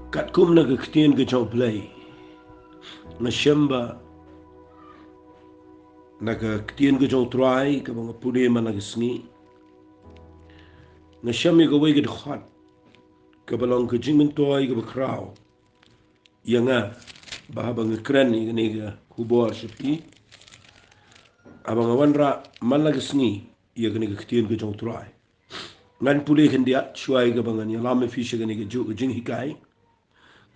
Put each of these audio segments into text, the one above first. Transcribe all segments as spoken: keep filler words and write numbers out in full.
Katkum na ka ktien ka jong U Blei, nga shem ba na ka ktien ka jong U Trai kaba nga pule man la ka sngi, nga shem ïa kawei ka dkhot kaba long ka jingmyntoi kaba khraw ïa nga, ba haba nga kren ïa kane ka khubor sha phi, haba nga wanrah man la ka sngi ïa kane ka ktien ka jong U Trai. Ngan pule khyndiat shuwa ïa kaba ngan ïalam ïa phi sha kane kajuh ka jinghikai.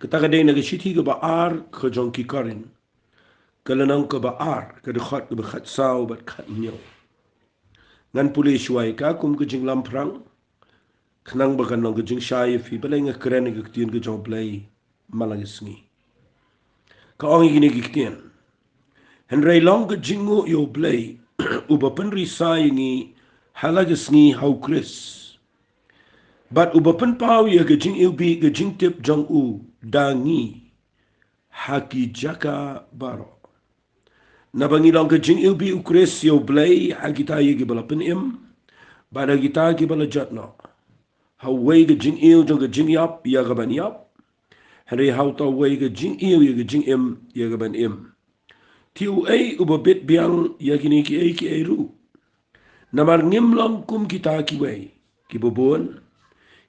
Kata ka dei na ka shithi kaba ar ka jong ki Korinth, ka lynnong kaba ar, ka dkhot kaba khatsaw bad khathynñiew. Ngan pule shuwa ïa ka kum ka jinglamphrang, khnang ba kan long ka jingshai ïa phi balei nga kren ïa ka ktien ka jong U Blei man la ka sngi. Ka ong ïa kine ki ktien: Hynrei long ka jingnguh ïa U Blei, uba pynrisa ïa ngi ha la ka sngi ha U Khrist, bad uba pynpaw ïa ka jingiwbih ka jingtip jong u da ngi ha ki jaka baroh. Naba ngi long ka jingiwbih U Khrist ïa U Blei ha kita ïa kiba la pynim, bad ha kita kiba la jot noh. Ha uwei ka jingïew jong ka jingïap ïa kaban ïap, hynrei ha uta uwei ka jingïew ïa ka jingim ïa kaban im. Te uei uba bit biang ïa kine kiei kiei ruh? Namar ngim long kum kita kiwei kiba bun,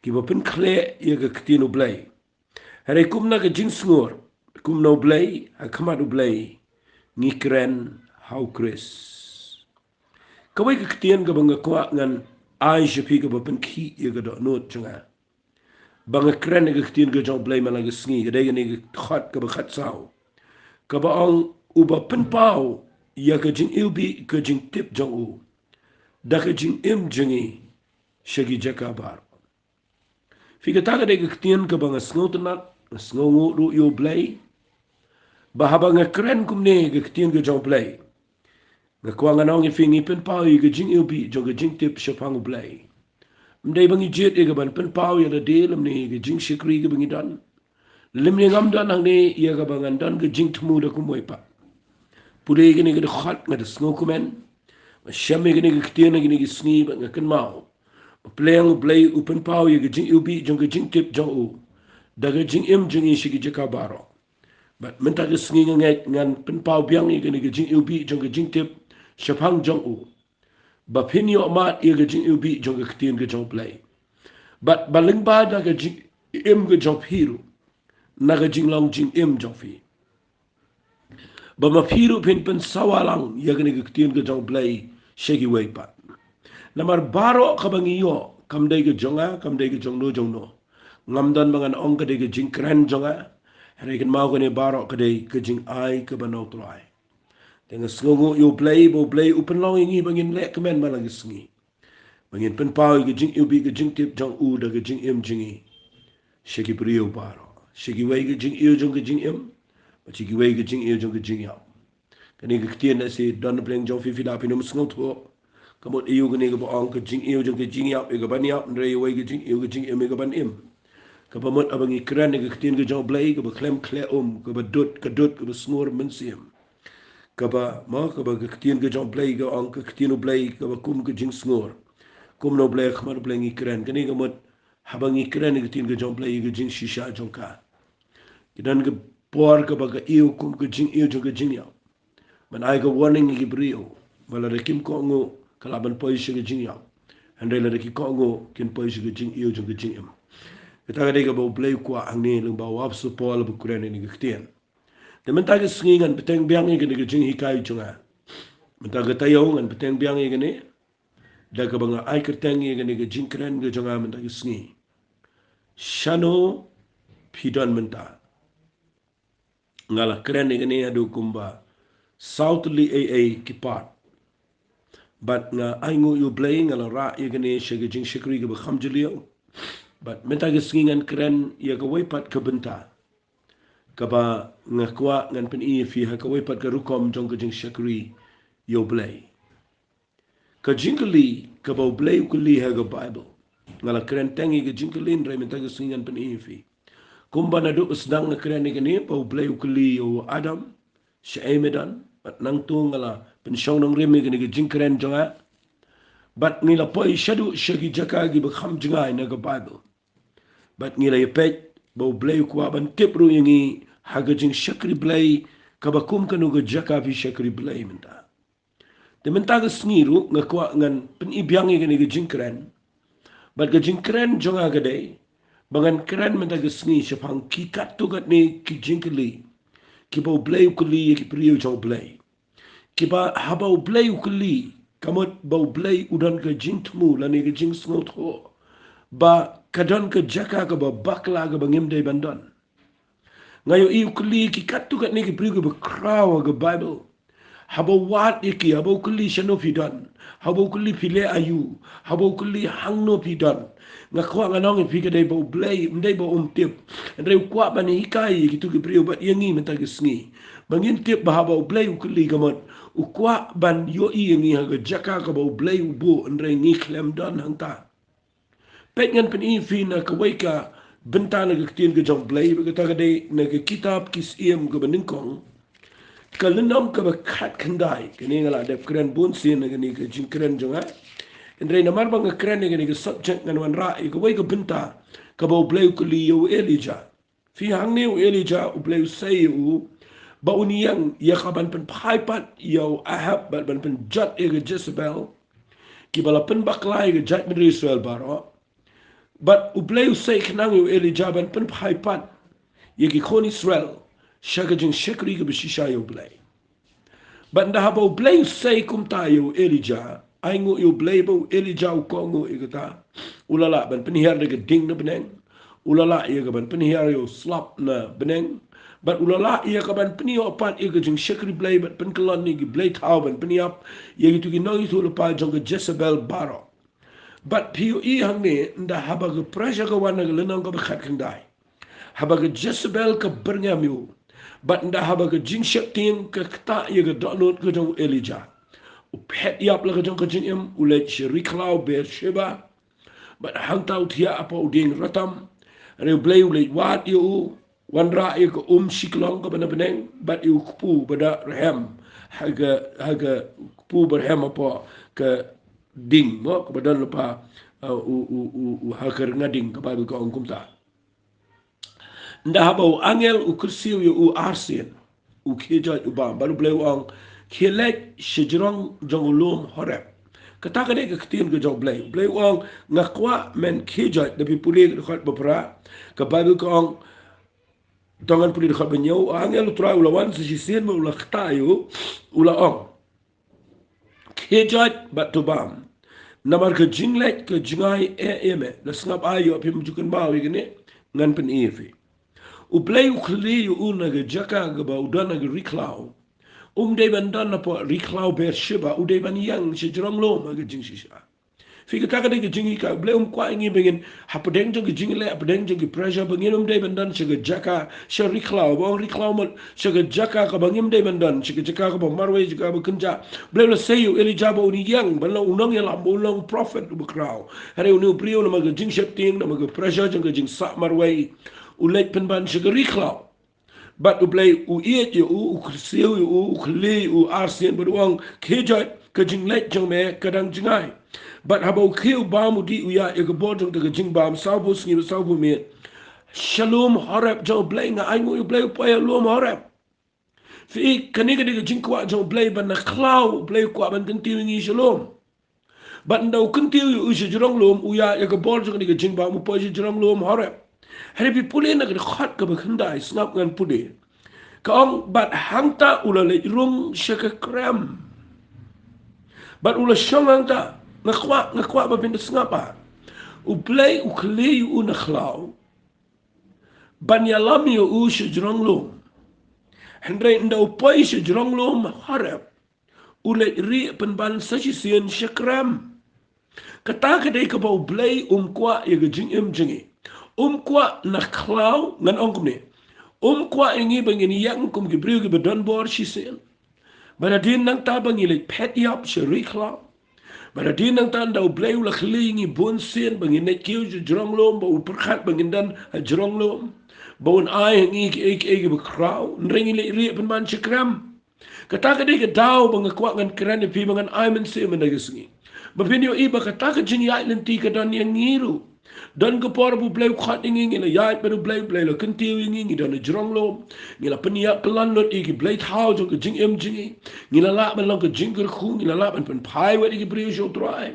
kiba pynkhleh ïa ka ktien U Blei. Hynrei kum na ka jingsngur, kum na U Blei, ha khmat U Blei ngi kren ha U Khrist. Kawei ka ktien kaba nga kwah ngan ai sha phi kaba pynkhih ïa ka dohnud jong nga ba nga kren ïa ka ktien ka jong U Blei man la ka sngi, ka dei kane ka dkhot kaba khatsaw, kaba ong: Uba pynpaw ïa ka jingiwbih ka jingtip jong u da ka jingim jong ngi sha ki jaka baroh. Phi, kata ka dei ka ktien kaba nga sngewtynnat, nga sngewnguh ruh ïa U Blei ba haba nga kren kumne ka ktien ka jong U Blei, nga kwah ngan ong ïa phi, ngi pynpaw ïa ka jingiwbih jong ka jingtip shaphang U Blei. Ym dei ba ngi jied ïa kaban pynpaw ïa lade lymne ïa ka jingshakri kaba ngi don, lymne ngam don hangne ïa kaba ngan don ka jingthmu da kumwei pat. Pule ïa kane ka dkhot, nga da sngewkmen. Nga shem ïa kane ka ktien ha kine ki sngi bad nga kynmaw ba pleng U Blei u pynpaw ïa ka jingiwbih jong ka jingtip jong u da ka jingim jong ngi sha ki jaka baroh. Bad mynta ka sngi nga ngeit ngan pynpaw biang ïa kane ka jingiwbih jong ka jingtip shaphang jong u, ba phin ïoh mad ïa ka jingiwbih jong ka ktien ka jong U Blei, bad ba lyngba da ka jingim ka jong phi ruh, na ka jinglong jingim jong phi, ba ma phi ruh phin pynsawa lang ïa kane ka ktien ka jong U Blei sha kiwei pat. Namar baroh kaba ngi ïoh, kam dei ka jong nga, kam dei ka jong no jong no. Ngam don ba ngan ong ka dei ka jingkren jong nga, hynrei kynmaw, kane baroh ka dei ka jingai kaba na U Trai. Te nga sngewnguh ïa U Blei ba U Blei u pynlong ïa ngi ba ngin leh kmen man la ka sngi, ba ngin pynpaw ïa ka jingiwbih ka jingtip jong u da ka jingim jong ngi sha ki briew baroh, sha kiwei ka jingïew jong ka jingim, bad sha kiwei ka jingïew jong ka jingïap. Kane ka ktien, lehse don na pdeng jong phi, phi lah phin ym sngewthuh. Ka mut aïu kane kaba ong ka jingïew jong ka jingïap ïa kaban ïap, hynrei uwei ka jingïew ka jingim ïa kaban im? Kaba mut haba ngi kren ïa ka ktien ka jong U Blei, kaba khlem khleh um, kaba dud, ka dud kaba sngur mynsiem, kaba, mo, kaba ka ktien ka jong U Blei ka ong, ka ktien U Blei kaba kum ka jingsngur, kum na U Blei, ha khmat U Blei ngi kren. Kane ka mut haba ngi kren ïa ka ktien ka jong U Blei, ïa ka jingshisha jong ka, ki don ka por kaba ka ïew kum ka jingïew jong ka jingïap. Ban ai ka warning ïa ki briew ba lada kim kohnguh, ka lah ban poi sha ka jingïap, hynrei lada ki kohnguh, kin poi sha ka jingïew jong ka jingim. Kata ka dei kaba U Blei u kwah hangne lyngba u apostol Paul ba u kren ïa kane ka ktien. Te mynta ka sngi ngan bteng biang ïa kane ka jinghikai jong nga. Mynta ka taïew ngan bteng biang ïa kane da kaba nga ai kyrteng ïa kane ka jingkren ka jong nga mynta ka sngi: Shano phi don mynta? Nga la kren ïa kane haduh kumba saw tylli ei ei ki part. Bad nga ainguh ïa U Blei, nga la rah ïa kane sha ka jingshakri kaba kham jylliew. Bad mynta ka sngi ngan kren ïa kawei pat ka bynta kaba nga kwah ngan pyni ïa phi ha kawei pat ka rukom jong ka jingshakri ïa U Blei. Ka jingkylli kaba U Blei u kylli ha ka Baibl. Nga la kren teng ïa ka jingkylli, hynrei mynta ka sngi ngan pyni ïa phi. Kumba naduh u sdang nga kren ïa kane, ba U Blei u kylli ïa u Adam: Shaei me don? Bad nangta nga la pynshong nongrim ïa kane ka jingkren jong nga. Bad ngi la poi shaduh sha ki jaka kiba kham jngai na ka Baibl. Bad ngi la ïa peit ba U Blei u kwah ban tip ruh ïa ngi ha ka jingshakri Blei, kaba kum kano ka jaka phi shakri Blei mynta. Te mynta ka sngi ruh nga kwah ngan pynibiang ïa kane ka jingkren. Bad ka jingkren jong nga ka dei ba ngan kren mynta ka sngi shaphang ki katto katne ki jingkylli kiba U Blei u kylli ïa ki briew jong U Blei. Kiba haba U Blei u kylli, ka mut ba U Blei u don ka jingthmu lane ka jingsngewthuh ba ka don ka jaka kaba bakla kaba ngim dei ban don. Nga ïohi u kylli ki katto katne ki briew kiba khraw ha ka Baibl. Haba u wad ïa ki, haba u kylli shano phi don, haba u kylli phi leh aïu, haba u kylli hangno phi don. Nga kwah ngan ong ïa phi ka dei ba U Blei, ym dei ba um tip. Hynrei u kwah ban hikai ïa kito ki briew bad ïa ngi mynta ka sngi ba ngin tip ba haba U Blei u kylli, ka mut u kwah ban ïohi ïa ngi ha ka jaka kaba U Blei u buh, hynrei ngi khlem don hangta. Peit, ngan pyni ïa phi na kawei ka bynta na ka ktien ka jong U Blei, bad kata ka dei na ka kitab Ki Syiem kaba nyngkong, ka lynnong kaba khatkhyndai. Kane nga la dep kren bun sien na kane ka jingkren jong nga. Hynrei namar ba nga kren ïa kane ka subject, ngan wanrah ïa kawei ka bynta kaba U Blei u kylli ïa u Elijah. Phi, hangne u Elijah U Blei u sei ïa u ba un ïeng ïa ka ban pynphai pat ïa u Ahab bad ban pynjot ïa ka Jezebel, kiba la pynbakla ïa ka jaitbynriew Israel baroh. Bad U Blei u sei khnang ïa u Elijah ban pynphai pat ïa ki khun Israel sha ka jingshakri kaba shisha ïa U Blei. Bad ynda haba U Blei u sei kumta ïa u Elijah, ai nguh ïa U Blei ba u Elijah u kohnguh ïa kata. U la lah ban pynhiar da ka ding na bneng. U la lah ïa ka ban pynhiar ïa u slap na bneng. Bad u la lah ïa ka ban pynïoh pat ïa ka jingshakri Blei bad pynkyllon ïa ki blei thaw ban pynïap ïa kito ki nongïathuhlypa jong ka Jezebel baroh. Bad phi ïohi hangne, ynda haba ka pressure ka wan na ka lynnong kaba khatkhyndai, haba ka Jezebel ka byrngem ïa u, bad ynda haba ka jingsheptieng ka ktah ïa ka dohnud ka jong u Elijah, u phet ïap la ka jong ka jingim, u leit sha ri khlaw Beersheba. Bad hangta u thiah hapoh u dieng ratam. Hynrei U Blei u leit wad ïa u, wanrah ïa ka um shiklong kaba na bneng bad ïa u kpu ba da rhem ha ka, ha ka kpu ba rhem hapoh ka ding, mo, kaba don lypa, uh, u, u, u, u ha ka rnga ding, ka Baibl ka ong kumta. Ynda haba u angel u kyrsiew ïa u arsien, u khie joit u bam, bad U Blei u ong, khie leit sha jrong jong u lum Horeb. Kata ka dei ka ktien ka jong U Blei. U Blei u ong, nga kwah men khie joit. Da phi pule ka dkhot ba phra, ka Baibl ka ong, to ngan pule dkhot ba hynñiew, u angel U Trai u la wan sa shisien bad u la ktah ïa u, u la ong, khie joit bad to bam. Namar ka jingleit ka jngai eh eh me. La sngap ai, ïoh phim ju kynmaw ïa kane, ngan pyni ïa phi. U Blei u khlieh ïa u na ka jaka kaba u don ha ka ri khlaw. Um dei ban don hapoh ri khlaw Beersheba, u dei ban ïeng sha jrong lum ha ka jingshisha. Phi, kata ka dei ka jinghikai. U Blei um kwah ïa ngi ba ngin, hapdeng jong ka jingleh, hapdeng jong ka pressure, ba ngin ym dei ban don sha ka jaka, sha ri khlaw, ba ong ri khlaw mut, sha ka jaka kaba ngim dei ban don, sha ka jaka kaba marwei, jaka ba kynjah. U Blei u la sei ïa u Elijah ba un ïeng, ban long u nongïalam, ba un long u prophet uba khraw. Hynrei une u briew namar ka jingsheptieng, namar ka pressure jong ka jingsah marwei, u leit pynban sha ka ri khlaw. Bad U Blei u ïeit ïa u, u kyrsiew ïa u, u khlieh ïa u arsien bad u ong, khie joit, ka jingleit jong me ka dang jngai. Bad haba u khie u bam, u dih u ïaid ïa ka bor jong kata ka jingbam sawphew sngi bad sawphew miet sha lum Horeb jong U Blei. Nga ai nguh ïa U Blei u poi ha lum Horeb. Phi, kane ka dei ka jingkwah jong U Blei ba na khlaw U Blei u kwah ban kyntiew ïa ngi sha lum. Bad ynda u kyntiew ïa u sha jrong lum, u ïaid ïa ka bor jong kane ka jingbam, u poi sha jrong lum Horeb. Hynrei phi pule na ka dkhot kaba khyndai, sngap ngan pule. Ka ong, bad hangta u la leit rung sha ka krem. Bad u la shong hangta. Nga kwah, nga kwah ba phin da sngap, ah. U Blei u khlieh ïa u na khlaw ban ïalam ïa u sha jrong lum. Hynrei ynda u poi sha jrong lum Horeb, u leit rieh pynban sa shisien sha krem. Kata ka dei kaba U Blei um kwah ïa ka jingim jong ngi. Um kwah na khlaw, ngan ong kumne. Um kwah ïa ngi ba ngin ïeng kum ki briew kiba don bor shisien. Bad hadien nangta ba ngi leit phet ïap sha ri khlaw. Bad hadien nangta ynda U Blei u la khlieh ïa ngi bun sien ba ngin leit kiew sha jrong lum, ba u pyrkhat ba ngin don ha jrong lum, ba un ai ha ngi kiei kiei kiba khraw, hynrei ngi leit rieh pynban sha krem. Kata ka dei ka daw ba nga kwah ngan kren ïa phi, ba ngan ai mynsiem mynta ka sngi, ba phin ïohi ba kata ka jingïaid lynti ka don ïa ngi ruh. Don ka por ba U Blei u khot ïa ngi, ngi la ïaid bad U Blei, U Blei u la kyntiew ïa ngi, ngi don hajrong lum. Ngi la pynïap pynlong lut ïa ki blei thaw jong ka jingim jong ngi. Ngi la lah ban long ka jingkyrkhu, ngi la lah ban pynphai wat ïa ki briew sha U Trai.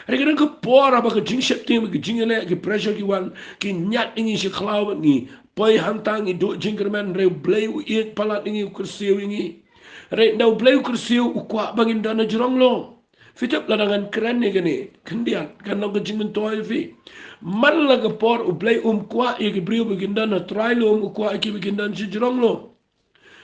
Hynrei ka don ka por haba ka jingsheptieng, ka jingïaleh, ki pressure ki wan, ki ñiad ïa ngi sha khlaw bad ngi poi hangta, ngi duh jingkyrmen, hynrei U Blei u ïeit palat ïa ngi, u kyrsiew ïa ngi. Hynrei ynda U Blei u kyrsiew, u kwah ba ngin don hajrong lum. Phi tip, lada ngan kren ïa kane khyndiat, kan long ka jingmyntoi ïa phi. Man la ka por U Blei um kwah ïa ki briew ba kin don ha trai lum, u kwah ïa ki ba kin don shajrong lum.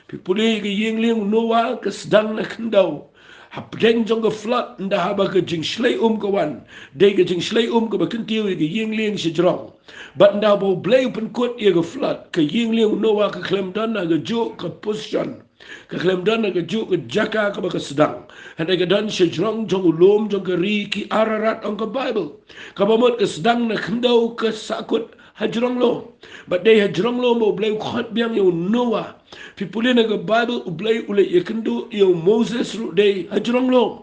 Phi pule ïa ka ïing lieng u Noah, ka sdang na khyndew. Hapdeng jong ka flood, ynda haba ka jingshlei um ka wan, dei ka jingshlei um kaba kyntiew ïa ka ïing lieng shajrong. Bad ynda ba U Blei u pynkut ïa ka flood, ka ïing lieng u Noah ka khlem don ha kajuh ka position, ka khlem don ha kajuh ka jaka kaba ka sdang. Hynrei ka don shajrong jong u lum jong ka ri ki Ararat, ong ka Baibl. Kaba mut ka sdang na khyndew, ka sahkut hajrong lum. Bad dei hajrong lum ba U Blei u khot biang ïa u Noah. Phi pule na ka Baibl, U Blei u leit ïakynduh ïa u Moses ruh dei hajrong lum.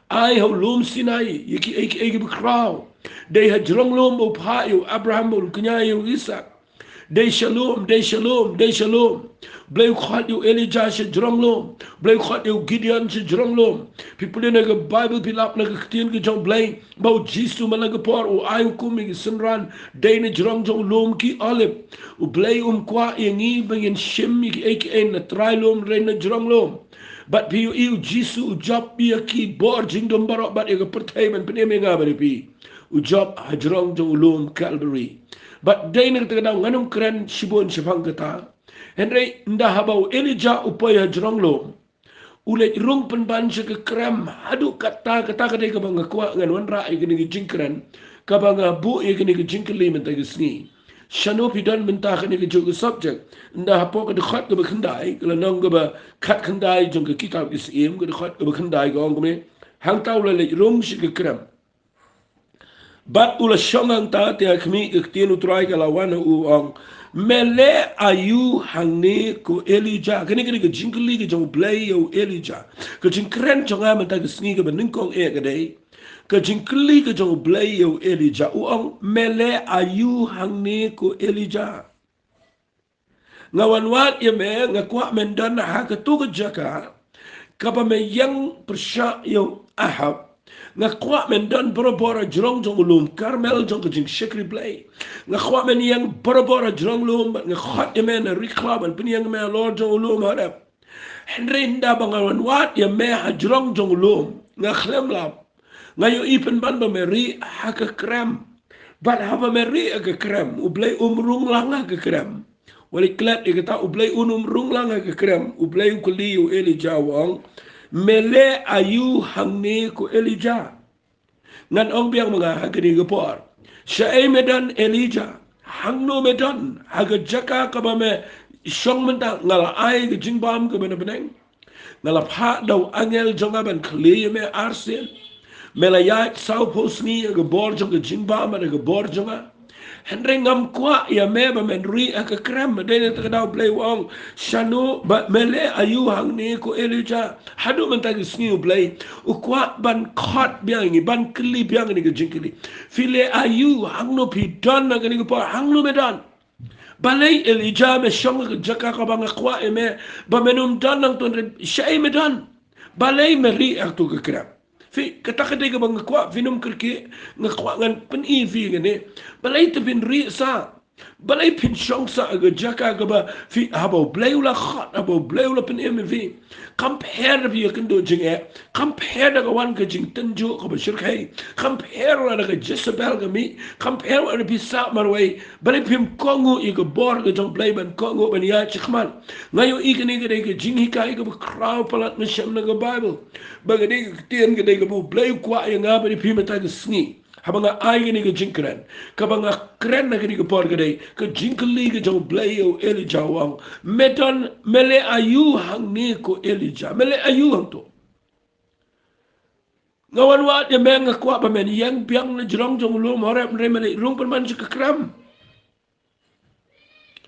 Ai ha u lum Sinai ïa kiei kiei kiba khraw. Dei hajrong lum ba u phah ïa u Abraham ba un kñia ïa u Isaak. Dei shalom, dei shalom, dei shalom. Blei u khot ïa u Elijah shajrong lum. Blei u khot ïa u Gideon shajrong lum. Phi pule na ka Baibl, phi lap na ka ktien ka jong U Blei, ba U Jisu man la ka por u ai hukum ïa ki synran, dei na jrong jong u lum ki Olib. U Blei um kwah ïa ngi ba ngin shim ïa kiei kiei na trai lum, hynrei na jrong lum. Bad phi ïohi U Jisu u jop ïa ki bor jingdum baroh bad ïa ka pyrthei ban pynim ïa nga bad ïa phi. U jop hajrong jong u lum Calvary. Bad dei na kata ka daw ngan ym kren shibun shaphang kata. Hynrei ynda haba u Elijah u poi hajrong lum, u leit rung pynban sha ka krem. Haduh katta, kata ka dei kaba nga kwah ngan wanrah ïa kane ka jingkren, kaba nga buh ïa kane ka jingkylli mynta ka sngi. Shano phi don mynta kane kajuh ka subject? Ynda hapoh ka dkhot kaba khyndai, ka lynnong kaba khatkhyndai jong ka kitab Ki Syiem, ka dkhot kaba khyndai ka ong kumne: Hangta u la leit rung sha ka krem. Bad u la shong hangta, te ha khmih ka ktien U Trai ka la wan ha u, ong: Me leh aïu hangne ko Elijah? Kane, kane ka jingkylli ka jong U Blei ïa u Elijah. Ka jingkren jong nga mynta ka sngi kaba nyngkong eh ka dei, ka jingkylli ka jong U Blei ïa u Elijah. U ong: Me leh aïu hangne ko Elijah? Nga wan wad ïa me, nga kwah men don ha kato ka jaka kaba me ïeng pyrshah ïa u Ahab. Nga kwah men don barabor hajrong jong u lum Karmel jong ka jingshakri Blei. Nga kwah men ïeng barabor hajrong lum, bad nga khot ïa me na ri khlaw ban pynïeng ïa me halor jong u lum Horeb. Hynrei ynda ba nga wan wad ïa me hajrong jong u lum, nga khlem lap. Nga ïohi pynban ba me rieh ha ka krem. Bad haba me rieh ha ka krem, U Blei um rung lang ha ka krem. Wat leit klet ïa kata, U Blei un ym rung lang ha ka krem. U Blei u kylli ïa u Elijah, u ong: Me leh aïu hangne ko Elijah? Ngan ong biang ma nga ha kane ka por: Shaei me don Elijah? Hangno me don? Ha ka jaka kaba me shong mynta, nga la ai ka jingbam kaba na bneng. Nga la phah da u angel jong nga ban khlieh ïa me arsien. Me la ïaid sawphew sngi ha ka bor jong ka jingbam bad ha ka bor jong nga. Hynrei ngam kwah ïa me ba men rieh ha ka krem. Dei na kata ka daw U Blei u ong: Shano ba, me leh aïu hangne ko Elijah? Haduh mynta ka sngi U Blei u kwah ban khot biang ïa ngi, ban kylli biang ïa ngi ka jingkylli: Phi leh aïu? Hangno phi don ha kane ka por? Hangno me don? Balei Elijah me shong ha ka jaka kaba nga kwah ïa me ba men ym don nangta, hynrei shaei me don? Balei me rieh ha kato ka krem? Phi, kata ka dei kaba nga kwah phin ym kyrkieh, nga kwah ngan pyni ïa phi kane. Balei te phin rieh sah? Balei phin shong sah ha ka jaka kaba phi, haba U Blei u la khot, haba U Blei u la pynim ïa phi? Kam pher da phi ïakynduh jingeh, kam pher da ka wan ka jingtynjuh kaba shyrkhei, kam pher da ka Jezebel ka mih, kam pher da phi sah marwei. Balei phim kohnguh ïa ka bor ka jong U Blei ban kohnguh ban ïaid shakhmat? Nga ïohi kane ka dei ka jinghikai kaba khraw palat nga shem na ka Baibl. Ba ka dei ka ktien ka dei kaba U Blei u kwah ïa nga bad ïa phi mynta ka sngi. Haba nga ai kane ka jingkren, kaba nga kren ha kane ka por ka dei ka jingkylli ka jong U Blei ïa u Elijah, u ong: Me don, me leh aïu hangne ko Elijah? Me leh aïu hangto? Nga wan wad ïa me, nga kwah ba men ïeng biang na jrong jong u lum Horeb, hynrei me leit rung pynban sha ka krem.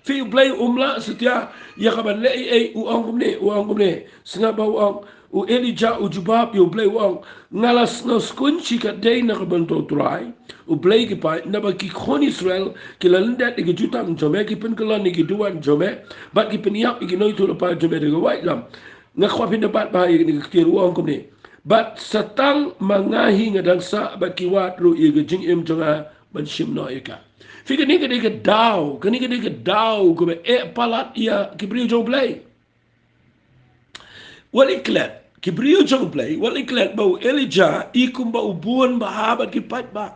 Phi, U Blei um lah satia ïa ka ban leh ei ei. U ong kumne, u ong kumne. Sngap ba u ong: U Elijah u jubab ïa u Blei u ong, nga la sngew skun shi katdei na ka bynta u Trai, u Blei ki paid, naba ki khun Israel ki la lyndet ïa ki jutang jong me, ki pynkyllon ïa ki duwan jong me, bad ki pynïap ïa ki nongïathuhlypa jong me da ka waitlam. Nga kwah phin da bat bha ïa kane ka ktien, u ong kumne. Bad sa tang ma nga hi nga dang sah, bad ki wad ruh ïa ka jingim jong nga ban shim noh ïa ka. Phi, kane ka dei ka daw, kane ka dei ka daw kaba eh palat ïa ki briew jong u Blei. Wat ïa klet, ki briew jong u Blei, wat ïa klet ba u Elijah i kumba u bun bha bad ki paidbah.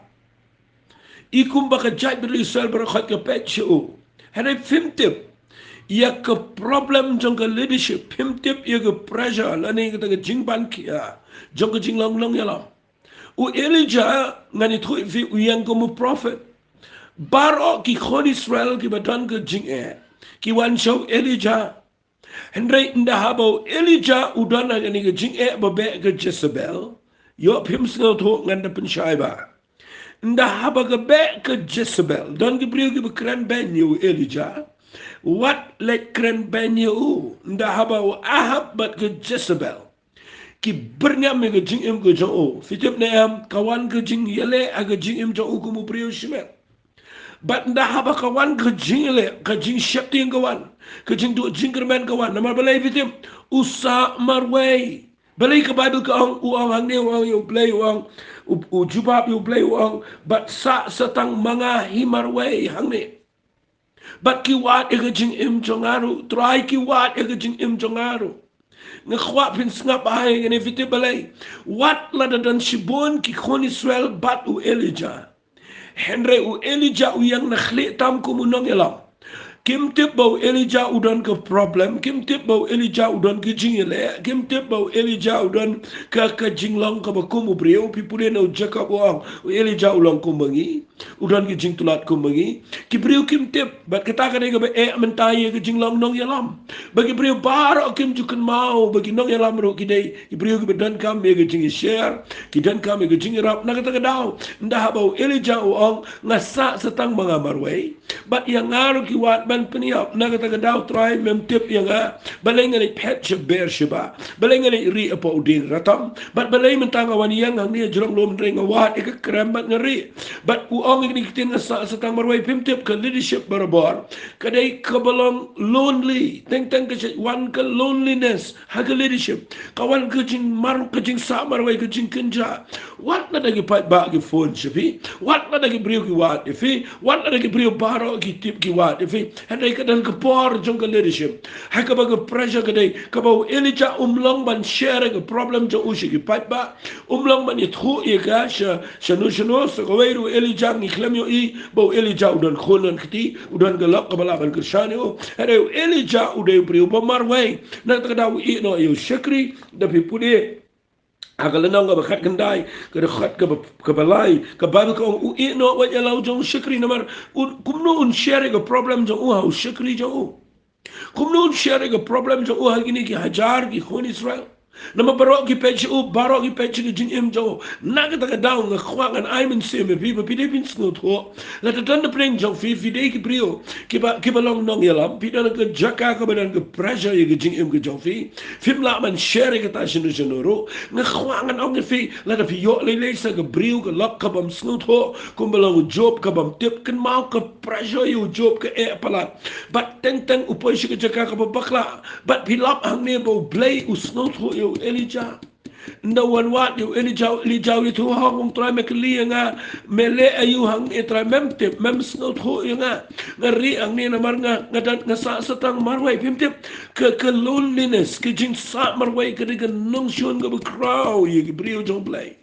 I kumba ka jaitbynriew Israel baroh khoit ka peit sha u. Hynrei phim tip ïa ka problem jong ka leadership, phim tip ïa ka pressure lane kata ka jingban khia jong ka jinglong nongïalam. U Elijah, ngan ïathuh ïa phi, u ïeng kum u prophet. Baroh ki khun Israel kiba don ka jingeh ki wan sha u Elijah. Hynrei ynda haba u Elijah u don ha kane ka jingeh ba beh ka Jezebel, ïoh phim sngewthuh, ngan da pynshai bha. Ynda haba ka beh ka Jezebel, don ki briew kiba kren beiñ ïa u Elijah. Wat leit kren beiñ ïa u. Ynda haba u Ahab bad ka Jezebel ki byrngem ïa ka jingim ka jong u, phi tip ne em, ka wan ka jingïaleh ha ka jingim jong u kum u briew shimet. Bad ynda haba ka wan ka jingïaleh, ka jingsheptieng ka wan, ka jingduh jingkyrmen ka wan. Namar balei, phi tip? U sah marwei. Balei ka Baibl ka ong, u ong hangne, u ong ïa u Blei, u ong, u, u jubab ïa u Blei, u ong, bad sah sa tang ma nga hi marwei hangne. Bad ki wad ïa ka jingim jong nga ruh, Trai, ki wad ïa ka jingim jong nga ruh. Nga kwah phin sngap bha ïa kane, phi tip balei? Wat lada don shibun ki khun Israel bad u Elijah, hynrei u Elijah u ïeng na khlieh tam kum u nongïalam. Kim tip ba u Elijah u don ka problem, kim tip ba u Elijah u don ka jingïaleh, kim tip ba u Elijah u don ka, ka jinglong kaba kum u briew. Phi pule na u Jakob, u ong, u Elijah u long kum ma ngi, u don ki jingtlot kum ma ngi. Ki briew kim tip, bad kata ka dei kaba eh mynta ïa ka jinglong nongïalam. Ba ki briew baroh kim ju kynmaw ba ki nongïalam ruh ki dei ki briew kiba donkam ïa ka jingïasher, ki donkam ïa ka jingïarap. Na kata ka daw, ynda haba u Elijah u ong, nga sah sa tang ma nga marwei, bad ïa nga ruh ki wad ban pynïap. Na kata ka daw, Trai, mem tip ïa nga. Balei nga leit phet sha Beersheba? Balei nga leit rieh hapoh u dieng ratam? Bad balei mynta nga wan ïeng hangne ha jrong lum, hynrei nga wad ïa ka krem bad nga rieh? Bad u ong ïa kine ki ktien, nga sah sa tang marwei. Phim tip, ka leadership barabor ka dei kaba long lonely. Teng teng ka shu wan ka loneliness ha ka leadership. Ka wan ka jingmar, ka jingsah marwei, ka jingkynjah. Wat lada ki paidbah ki phone sha phi, wat lada ki briew ki wad ïa phi, wat lada ki briew baroh ki tip ki wad ïa phi, hynrei ka don ka por jong ka leadership ha kaba ka pressure ka dei, kaba u Elijah um long ban share ka problem jong u sha ki paidbah, um long ban ïathuh ïa ka sha, shano shano. Sa kawei ruh u Elijah, ngi khlem ïohi ba u Elijah u don khun don kti, u don ka lok kaba lah ban kyrshan ïa u. Hynrei u Elijah u dei u briew ba marwei. Na kata ka daw u ïeh noh ïa u shakri. Da phi pule ha ka lynnong kaba khatkhyndai, ka dkhot kaba, kaba lai, ka Baibl ka ong, u ïeh noh wat ïa la u jong u shakri. Namar un, kumno un share ïa ka problem jong u ha u shakri jong u? Kumno un share ïa ka problem jong u ha kine ki hajar ki khun Israel? Namar baroh ki peit sha u, baroh ki peit sha ka jingim jong u. Na kata ka daw nga kwah ngan ai mynsiem ïa phi ba phi dei phin sngewthuh. Lada don na pdeng jong phi, phi dei ki briew kiba, kiba long nongïalam, phi don ha ka jaka kaba don ka pressure ïa ka jingim ka jong phi, phim lah ban share ïa kata shano shano ruh, nga kwah ngan ong ïa phi, lada phi ïoh lei lei sa ka briew, ka lok kabym sngewthuh, kumba long u Job, kabym tip, kynmaw ka pressure ïa u Job ka eh palat. Bad teng teng u poi sha ka jaka kaba bakla. Bad phi lap hangne ba u Blei u sngewthuh ïa u Elijah. Ynda wan wad ïa u Elijah, u Elijah u ïathuh, ha, u ong, Trai, me kylli ïa nga, me leh aïu hangne, Trai? Mem tip, mem sngewthuh ïa nga. Nga rieh hangne namar nga, nga don, nga sah sa tang marwei. Phim tip, ka, ka loneliness, ka jingsah marwei ka dei ka nongshun kaba khraw ïa ki briew jong u Blei.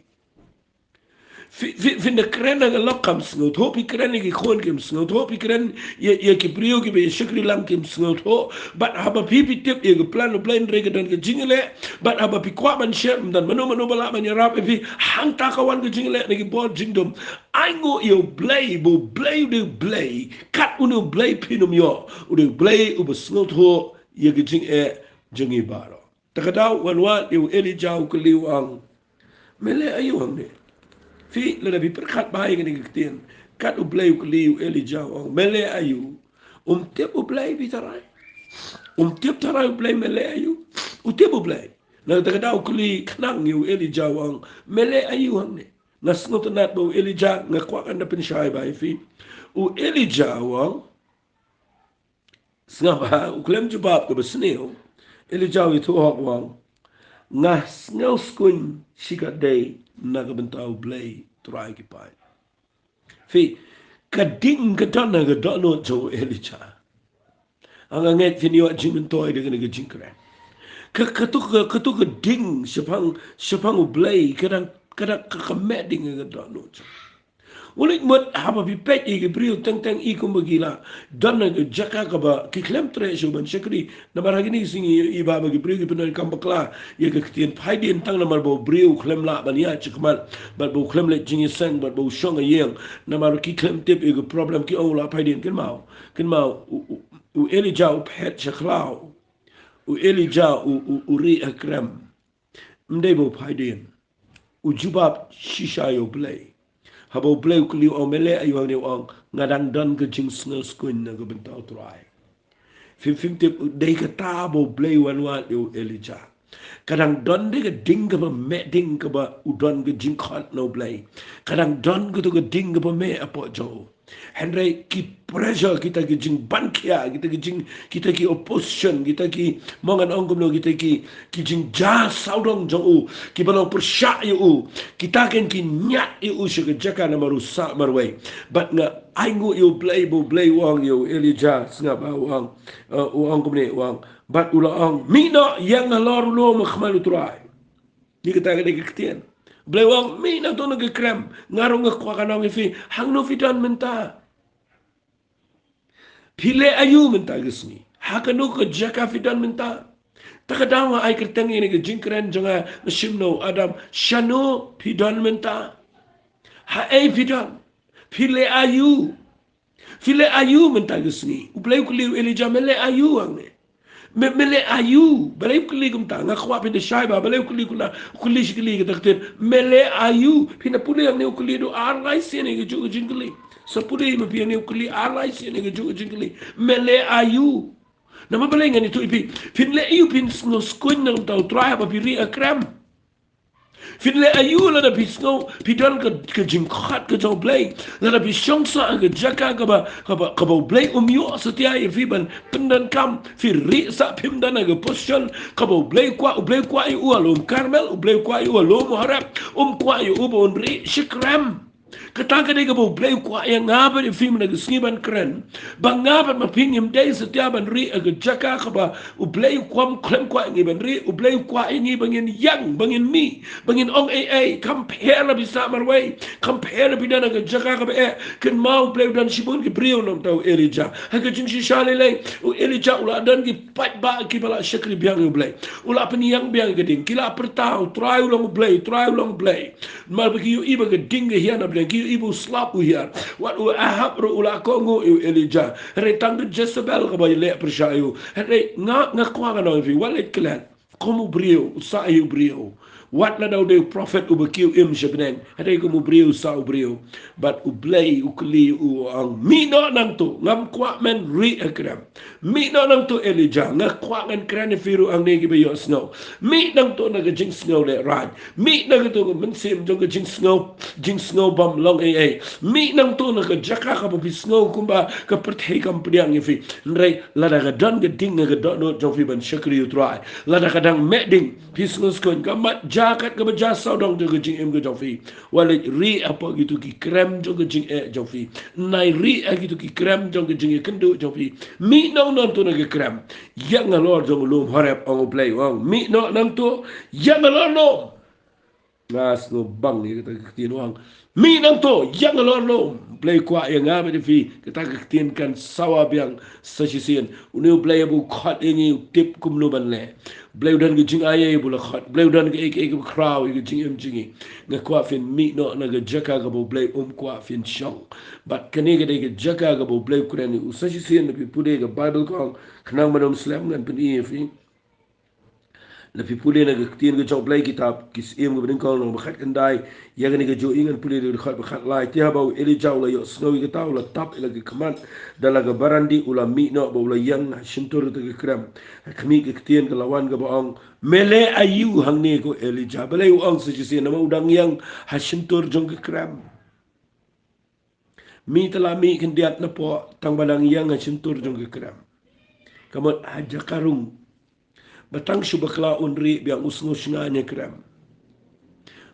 Phi, phi, phin da kren ha ka lok kam sngewthuh, phi kren ïa ki khun kim sngewthuh, phi kren ïa, ïa ki briew kiba ïa shakri lang kim sngewthuh. Bad haba phi, phi tip ïa ka plan u Blei, hynrei ka don ka jingïaleh. Bad haba phi kwah ban share, ym don mano mano ba lah ban ïarap ïa phi. Hangta ka wan ka jingïaleh na ki bor jingdum. Ai nguh ïa u Blei, ba u Blei u dei u Blei. Kat une u Blei phin ym ïoh, u dei u Blei uba sngewthuh ïa ka jingeh jong ngi baroh. Ta ka daw wan wad ïa u Elijah, u kylli, u ong, me leh aïu hangne? Phi, lada phi pyrkhat bha ïa kane ka ktien, kat u Blei u kylli u Elijah, u ong, me leh aïu? Um tip u Blei, phi tharai? Um tip tharai u Blei, me leh aïu? U tip u Blei. Na kata ka daw u kylli khnang ïa u Elijah u ong, me leh aïu hangne? Nga sngewtynnat ba u Elijah, nga kwah kan da pynshai bha ïa phi. U Elijah u ong, sngap bha, u khlem jubab kaba sniew. Elijah u ïathuh hok u ong, nga sngew skun shikatdei na ka bynta u Blei Trai ki paid. Phi, ka ding ka don ha ka dohnud jong u Elijah. Nga ngeit phin ïoh jingmyntoi da kane ka jingkren. Ka, katu ka, katu ka ding shaphang, shaphang u Blei, ka dang, ka dang, ka, ka meh ding ha ka dohnud jong u. U leit mut haba phi peit ïa ki briew teng teng i kumba ki la don ha ka jaka kaba ki khlem treh shuh ban shakri. Namar ha kine ki sngi i ba, ba ki briew ki pyndonkam bakla ïa ka ktien phaidien tang namar ba u briew u khlem lah ban ïaid shakhmat, bad ba u khlem leit jingïaseng, bad ba u shong ha ïing. Namar ki khlem tip ïa ka problem, ki ong u lah phaidien. Kynmaw, kynmaw, u, u, u Elijah u phet sha khlaw. U Elijah u, u, u rieh ha krem. Ym dei ba u phaidien. U jubab shisha ïa u Blei. Haba u Blei u kylli u ong, me leh aïu hangne? U ong, nga dang don ka jingsngewskun na ka bynta u Trai. Phim, phim tip, dei kata ba u Blei u wan wad ïa u Elijah. Ka dang don de ka ding kaba meh ding kaba u don ka jingkhot na u Blei. Ka dang don katu ka ding kaba meh hapoh jong u. Hynrei ki pressure, kita ki jingban khia, kita ki jing, kita ki opposition, kita ki, mo ngan ong kumno, kita ki, ki jingjia sawdong jong u, kiba long pyrshah ïa u, kita kin ki ñiad ïa u sha ka jaka namar u sah marwei. Bad nga ainguh ïa u Blei, ba u Blei u ong ïa u Elijah, sngap bha, u ong, eh, u ong kumne, u ong. Bad u la ong, mih noh, ïeng halor u lum ha khmat u Trai. Ni kata ka dei ka ktien. U Blei u ong, mih nangto na ka krem, nga ruh nga kwah kan ong ïa phi, hangno phi don mynta? Phi leh aïu mynta ka sngi? Ha kano ka jaka phi don mynta? Ta ka daw nga ai kyrteng ïa kane ka jingkren jong nga, nga shim na u Adam, shano phi don mynta? Haei phi don? Phi leh aïu? Phi leh aïu mynta ka sngi? U Blei u kylli u Elijah, me leh aïu hangne? Me, me leh aïu? Balei u kylli kumta? Nga kwah phin da shai bha, balei u kylli kumta? U kylli shi kylli kata ka ktien, me leh aïu? Phin da pule hangne u kylli da ar lai sien ïa kajuh ka jingkylli. Sa pule ma phi hangne u kylli ar lai sien ïa kajuh ka jingkylli. Me leh aïu? Namar balei ngan ïathuh ïa phi? Phin leh aïu phin sngew skun na ka bynta u Trai haba phi rieh ha krem? Phin leh aïu lada phi sngew phi don ka, ka jingkhot ka jong u Blei, lada phi shong sah ha ka jaka kaba, kaba, kaba u Blei um ïoh satia ïa phi ban pyndonkam, phi rieh sah, phim don ha ka position kaba u Blei u kwah? U Blei u kwah ïa u ha lum Karmel, u Blei u kwah ïa u ha lum Horeb, um kwah ïa u ba un rieh sha krem. Kata ka dei kaba u Blei u kwah ïa nga bad ïa phi mynta ka sngi ban kren. Ba nga bad ma phi ngim dei satia ban rieh ha ka jaka kaba u Blei u kwah, khlem kwah ïa ngi ban rieh. U Blei u kwah ïa ngi ba ngin ïeng, ba ngin mih, ba ngin ong ei ei. Kam pher lada phi sah marwei, kam pher lada phi don ha ka jaka kaba eh. Kynmaw, u Blei u don shibun ki briew na ka bynta u Elijah. Ha ka jingshisha lei lei, u Elijah u la don ki paidbah kiba la shakri biang ïa u Blei. U la pynïeng biang ïa ka ding. Ki la pyrta, u Trai u long u Blei, u Trai u long u Blei. Namar ba ki ïohi ba ka ding ka hiar na pdeng, ki ïohi ba u slap u hiar. Wat u Ahab ruh u la kohnguh ïa u Elijah. Hynrei tang ka Jezebel kaba leh pyrshah ïa u. Hynrei nga, nga kwah kan ong ïa phi, wat leit klet. Kum u briew, u sah hi u briew. Wat lada u dei u prophet uba kiew im sha bneng. Hynrei kum u briew u sah u briew. Bad u Blei u kylli u, u ong, mih noh nangto, ngam kwah men rieh ha krem. Mih noh nangto Elijah, nga kwah ngan kren ïa phi ruh hangne kiba ïohsngew. Mih nangto na ka jingsngew lehrain. Mih na kato ka mynsiem jong ka jingsngew, jingsngew bym long ei ei. Mih nangto na ka jaka kaba phi sngew kumba ka pyrthei kam pdiang ïa phi. Hynrei lada ka don ka ding ha ka dohnud jong phi ban shakri u Trai, lada ka dang meh ding, phi sngew skun, ka mat jia kat kaba jia sawdong jong ka jingim ka jong phi. Wat leit rieh hapoh kito ki krem jong ka jingeh jong phi. Nai rieh ha kito ki krem jong ka jingïakynduh jong phi. Mih noh nangto na ka krem. Ïeng halor jong u lum Horeb, ong u Blei, u ong, mih noh nangto, ïeng halor lum. Nga sngewbang ïa kata ka ktien, u ong, mih nangto, ïeng halor lum. U Blei u kwah ïa nga bad ïa phi, kata ka ktien kan sawa biang sa shisien. Une u Blei haba u khot ïa ngi u tip kumno ban leh. U Blei u don ka jingaiei ba u la khot. U Blei u don kaei kaei kaba khraw ïa ka jingim jong ngi. Nga kwah phin mih noh na ka jaka kaba u Blei um kwah phin shong. Bad kane ka dei ka jaka kaba u Blei u kren ïa u sa shisien, lada phi pule ka Baibl, ka ong, khnang ban ym slem ngan pyni ïa phi. Lada phi pule na ka ktien ka jong U Blei, kitab Ki Syiem kaba nyngkong lynnong ba khatkhyndai, ïa kane ka jong ngi ngan pule na ka dkhot ba khatlai. Te haba u Elijah u la ïohsngew ïa kata, u la tap ïa la ki khmat da la ka barandih, u la mih noh bad u la ïeng ha shyntur kata ka krem. Ha khmih ka ktien ka la wan kaba ong, "Me leh aïu hangne ko Elijah?" Balei u ong sa shisien? Namar u dang ïeng ha shyntur jong ka krem. Mih te la mih khyndiat napoh, tang ba dang ïeng ha shyntur jong ka krem. Ka mut ha jaka rung. Ba tang shu bakla un rieh biang, u sngew shngaiñ ha krem.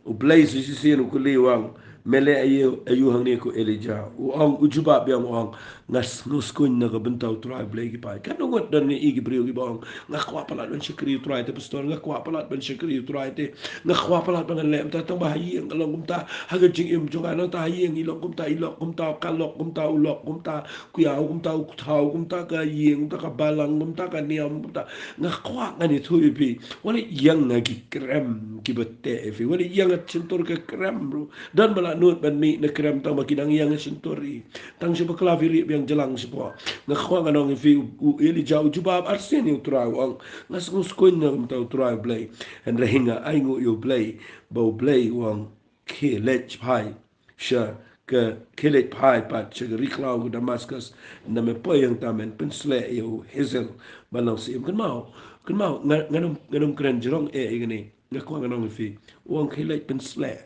U Blei sa shisien u kylli, u ong, "Me leh aïu, aïu hangne ko Elijah?" U ong, u jubab biang, u ong, "Nga sngew skuiñ na ka bynta U Trai Blei ki paid." Katno ngut don ngi i ki briew kiba ong, "Nga kwah palat ban shakri U Trai te pastor, nga kwah palat ban shakri U Trai te, nga kwah palat ban leh kumta, tang ba ha ïing ka long kumta, ha ka jingim jong nga nangta ha ïing i long kumta, i lok kumta, ka lok kumta, u lok kumta, u ïaw kumta, u thaw kumta, ka ïing kumta, ka balang kumta, ka niam kumta. Nga kwah ngan ïathuh ïa phi." Wat leh ïeng ha ki krem kiba teh ïa phi. Wat leh ïeng ha shyntur ka krem ruh. Don ba la nud ban mih na krem tang ba ki dang ïeng ha shyntur hi. Tang shu bakla phi rieh biang, jlang shapoh. Nga kwah ngan ong ïa phi, u, u Elijah u jubab arsien ïa U Trai, u ong, "Nga sngew skuiñ na ka bynta U Trai Blei. Hynrei nga ainguh ïa U Blei, ba U Blei u ong, 'Khie leit phai sha ka, khie leit phai pat sha ka ri khlaw ka Damascus, namar poi hangta men pynsleh ïa u Hazael ban long syiem.'" Kynmaw, kynmaw, nga, ngan ym, ngan ym kren jrong eh ïa kane. Nga kwah ngan ong ïa phi, u ong, "Khie leit pynsleh."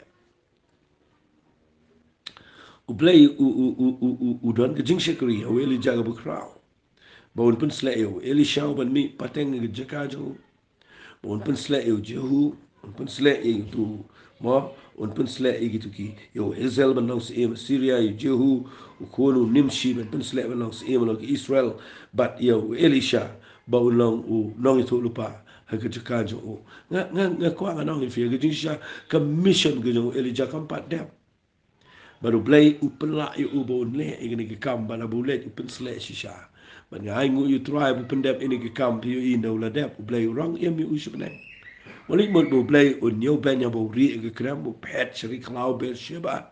U Blei u, u, u don ka jingshakri ha u Elijah kaba khraw, ba un pynsleh ïa u Elisha ban mih pateng ha ka jaka jong u. Ba un pynsleh ïa u Jehu, un pynsleh ïa utu, mo, un pynsleh ïa kitu ki, ïa u Hazael ban long syiem Syria, ïa u Jehu u khun u Nimshi ban pynsleh ban long syiem halor ka Israel, bad ïa u Elisha ba un long u nongïathuhlypa ha ka jaka jong u. Nga, nga, nga kwah ngan ong ïa phi, ha ka jingshisha ka mission ka jong u Elijah kam pat dep. Bad U Blei u pynlah ïa u ba un leh ïa kane ka kam, bad haba u leit u pynsleh shisha. Bad nga ainguh ïa U Trai ba u pyndep ïa kane ka kam, phi ïohi ynda u la dep, U Blei u rong im ïa u sha bneng. Wat leh mut ba U Blei un ïoh ban ïa ba u rieh ïa ka krem, u phet sha ri khlaw Beersheba.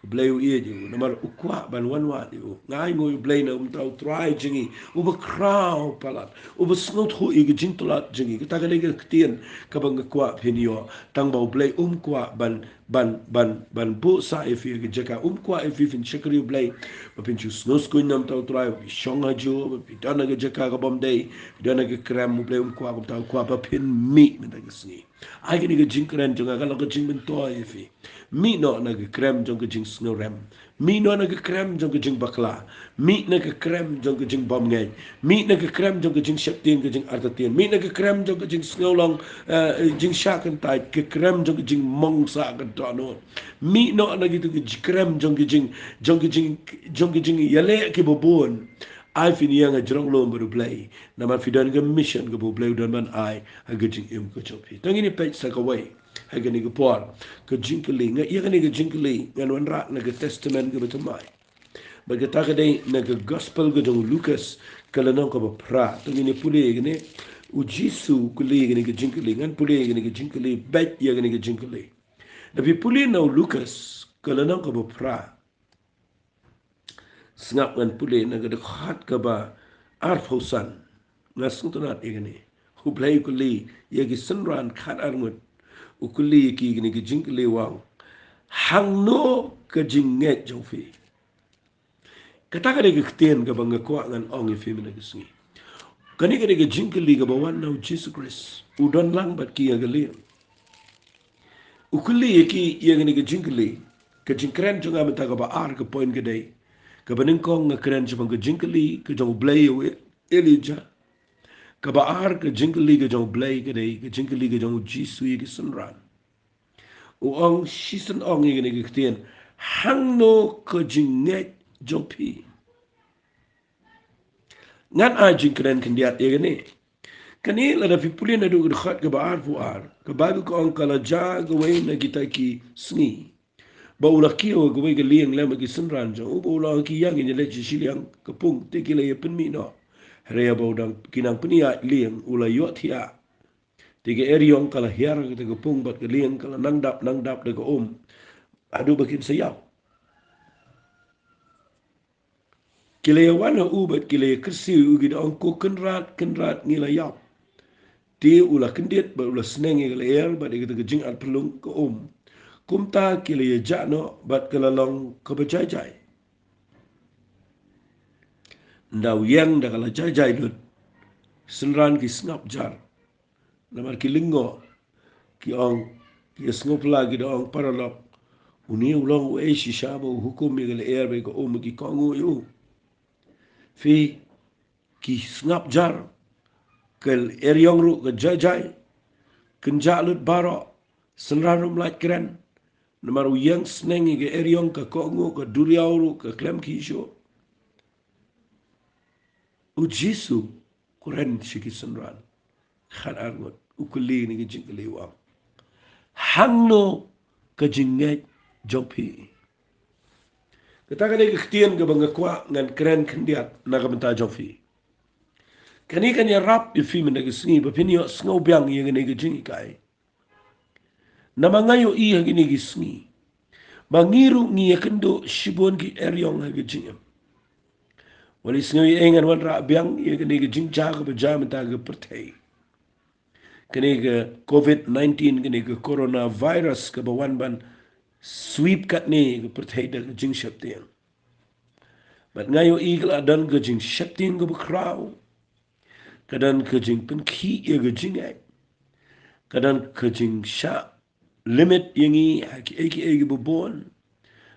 U Blei u ïeit ïa u, namar u kwah ban wan wad ïa u. Nga ainguh ïa U Blei na ka bynta U Trai jong ngi, uba khraw palat, uba sngewthuh ïa ka jingtlot jong ngi. Kata ka dei ka ktien kaba nga kwah phin ïoh. Tang ba U Blei um kwah ban ban, ban, ban buh sah ïa phi ha ka jaka, um kwah ïa phi phin shakri U Blei, ba phin shu sngewskuiñ na ka bynta U Trai, ba phi shong hajuh, ba phi don ha ka jaka ka bym dei, phi don ha ka krem. U Blei um kwah kumta, u kwah ba phin mih mynta ka sngi. Ai kane ka jingkren jong nga ka long ka jingmyntoi ïa phi. Mih noh na ka krem jong ka jingsngewrem. Mih noh na ka krem jong ka jingbakla. Mih na ka krem jong ka jingbymngeit. Mih na ka krem jong ka jingsheptieng, ka jingartatien. Mih na ka krem jong ka jingsngewlong, eh, jingshah kyntait, ka krem jong ka jingmong sah ka dohnud. Mih noh na kitu ki krem jong ka jing, jong ka jing, jong ka jingïaleh kiba bun. Ai phin ïeng ha jrong lum bad U Blei. Namar phi don ka mission kaba U Blei u don ban ai ha ka jingim ka jong phi. To ngin ïa peit sa kawei ha kane ka por. Ka jingkylli, nga ïa kane ka jingkylli ngan wanrah na ka Testament kaba thymmai. Bad kata ka dei na ka Gospel ka jong u Lukas, ka lynnong kaba phra. To ngin ïa pule ïa kane. U Jisu u kylli ïa kane ka jingkylli. Ngan pule ïa kane ka jingkylli, bad ïa kane ka jingkylli. Lada phi pule na u Lukas, ka lynnong kaba phra. Sngap ngan pule na ka dkhot kaba arphew san. Nga sngewtynnat ïa kane. U Blei u kylli ïa ki synran khatar ngut. U kylli ïa ki kine ki jingkylli, u ong, "Hangno ka jingngeit jong phi?" Kata ka dei ka ktien kaba nga kwah ngan ong ïa phi mynta ka sngi. Kane ka dei ka jingkylli kaba wan na u Jisu Khrist. U don lang bad ki ha ka lieng. U kylli ïa ki ïa kane ka jingkylli. Ka jingkren jong nga mynta kaba ar, ka point ka dei, kaba nyngkong nga kren shaphang ka jingkylli ka jong u Blei ïa u Elijah. Kaba ar ka jingkylli ka jong u Blei ka dei ka jingkylli ka jong u Jisu ïa ki synran. U ong shisien, ong ïa kane ka ktien, "Hangno ka jingngeit jong phi?" Ngan ai jingkren khyndiat ïa kane. Kane lada phi pule naduh ka dkhot kaba arphew ar, ka Baibl ka ong, ka la jia kawei na kita ki sngi ba u la kiew ha kawei ka lieng lem bad ki synran jong u, ba u la ong, "Ki ïa ngin ïaleit sha shiliang ka pung." Te ki la ïa pynmih noh. Hynrei haba u dang, ki nang pynïaid lieng, u la ïohthiah. Te ka eriong ka la hiar ha kata ka pung bad ka lieng ka la nang dap nang dap da ka um haduh ba kin sa ïap. Ki la ïa wan ha u bad ki la ïa kyrsiew ïa u, ki da ong, "Ko Kynrad, Kynrad, ngi la ïap." te u la kyndit bad u la sneng ïa ka lyer bad ïa kata ka jingarphyllung ka um. Kumta ki la ïa jah noh bad ka la long kaba jai jai. Ynda u ïeng da ka la jai jai lut, synran ki sngap jar. Namar ki lyngngoh, ki ong, ki sngewphylla, ki da ong, paralok, une u long uei shisha ba u hukum ïa ka lyer bad ïa ka um, ki kohnguh ïa u. Phi, ki sngap jar, ka eriong ruh ka jai jai, kynjah lut baroh, synran ruh ym lah kren. Namar u ïeng sneng ïa ka eriong, ka kohnguh, ka duriaw ruh ka khlem khih shuh. U Jisu u kren sha ki synran. Khatar ngut, u kylli kane ka jingkylli, u ong, hangno ka jingngeit jong phi? Kata ka dei ka ktien kaba nga kwah ngan kren khyndiat na ka bynta jong phi. Kane kan ïarap ïa phi mynta ka sngi ba phin ïohsngew biang ïa kane ka jinghikai. Namar nga ïohi ha kine ki sngi ba ngi ruh ngi ïakynduh shibun ki eriong ha ka jingim. Wat leit sngew ei ei, ngan wanrah biang ïa kane ka jingjia kaba jia mynta ha ka pyrthei. Kane ka covid nineteen, kane ka coronavirus kaba wan ban sweep katne ka pyrthei da ka jingsheptieng. Bad nga ïohi ka la don ka jingsheptieng kaba khraw. Ka don ka jingpynkhih ïa ka jingngeit. Ka don ka jingshah limit ïa ngi ha kiei kiei kiba bun.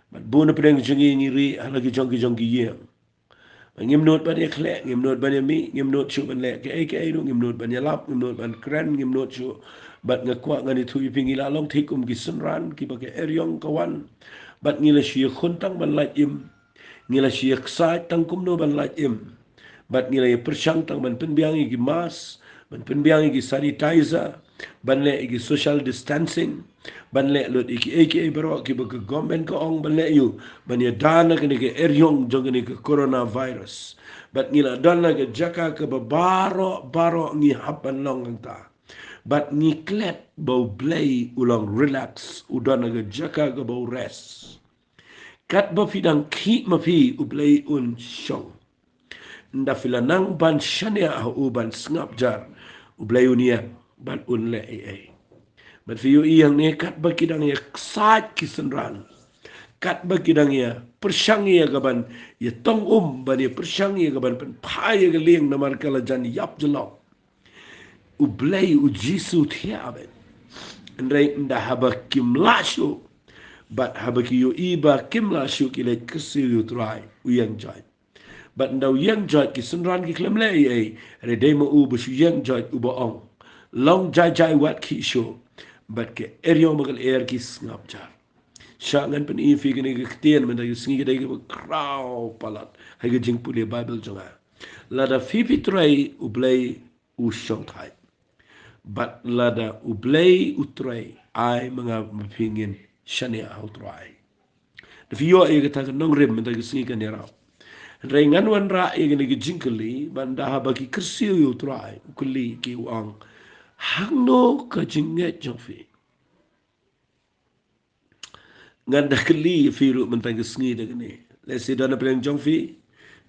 Bad bun na pdeng jong ngi ngi rieh ha la ki jong ki jong ki ïing. Bad ngim nud ban ïakhleh, ngim nud ban ïamih, ngim nud shuh ban leh kiei kiei ruh, ngim nud ban ïalap, ngim nud ban kren, ngim nud shuh. Bad nga kwah ngan ïathuh ïa phi, ngi la long thik kum ki synran kiba ka eriong ka wan. Bad ngi la shu ïakhun tang ban lait im. Ngi la shu ïaksaid tang kumno ban lait im. Bad ngi la ïapyrshang tang ban pynbiang ïa ki mask, ban pynbiang ïa ki sanitizer, ban leh ïa ki social distancing, ban leh lut ïa kiei kiei baroh kiba ka government ka ong ban leh ïa u, ban ïada na kane ka eriong jong kane ka coronavirus. Bad ngi la don ha ka jaka kaba baroh baroh ngi hap ban long hangta. Bad ngi klet ba U Blei u long relax, u don ha ka jaka kaba u rest. Katba phi dang khih ma phi, U Blei un shong. Ynda phi la nang ban shaniah ha u, ban sngap jar, U Blei un ïeng bad un leh ei ei. Bad phi ïohi hangne, katba ki dang ïaksaid ki synran, katba ki dang ïapyrshang ïa ka ban ïatong um, ban ïapyrshang ïa ka ban pynphai ïa ka lieng namar ka la jan ïap jyllop, U Blei, U Jisu thiah beit. Hynrei ynda haba kim lah shuh, bad haba ki ïohi ba kim lah shuh, ki leit kyrsiew ïa U Trai, u ïeng joit. Bad ynda u ïeng joit, ki synran ki khlem leh ei ei, hynrei dei ma u ba shu ïeng joit uba ong, long jai jai, wat khih shuh. Bad ka eriong bad ka lyer ki sngap jar. Shah ngan pyni ïa phi kane ka ktien mynta ka sngi, ka dei kaba khraw palat ha ka jingpule Baibl jong nga. Lada phi phi trei, U Blei u shongthait. Bad lada U Blei u trei, ai ma nga ma phi ngin shaniah ha U Trai. Da phi ïoh ïa kata ka nongrim mynta ka sngi, kan ïarap. Hynrei ngan wanrah ïa kane ka jingkylli, ba ynda haba ki kyrsiew ïa U Trai, u kylli ki, u ong, hangno ka jingngeit jong phi? Ngan da kylli ïa phi ruh mynta ka sngi da kane. Lehse don na pdeng jong phi,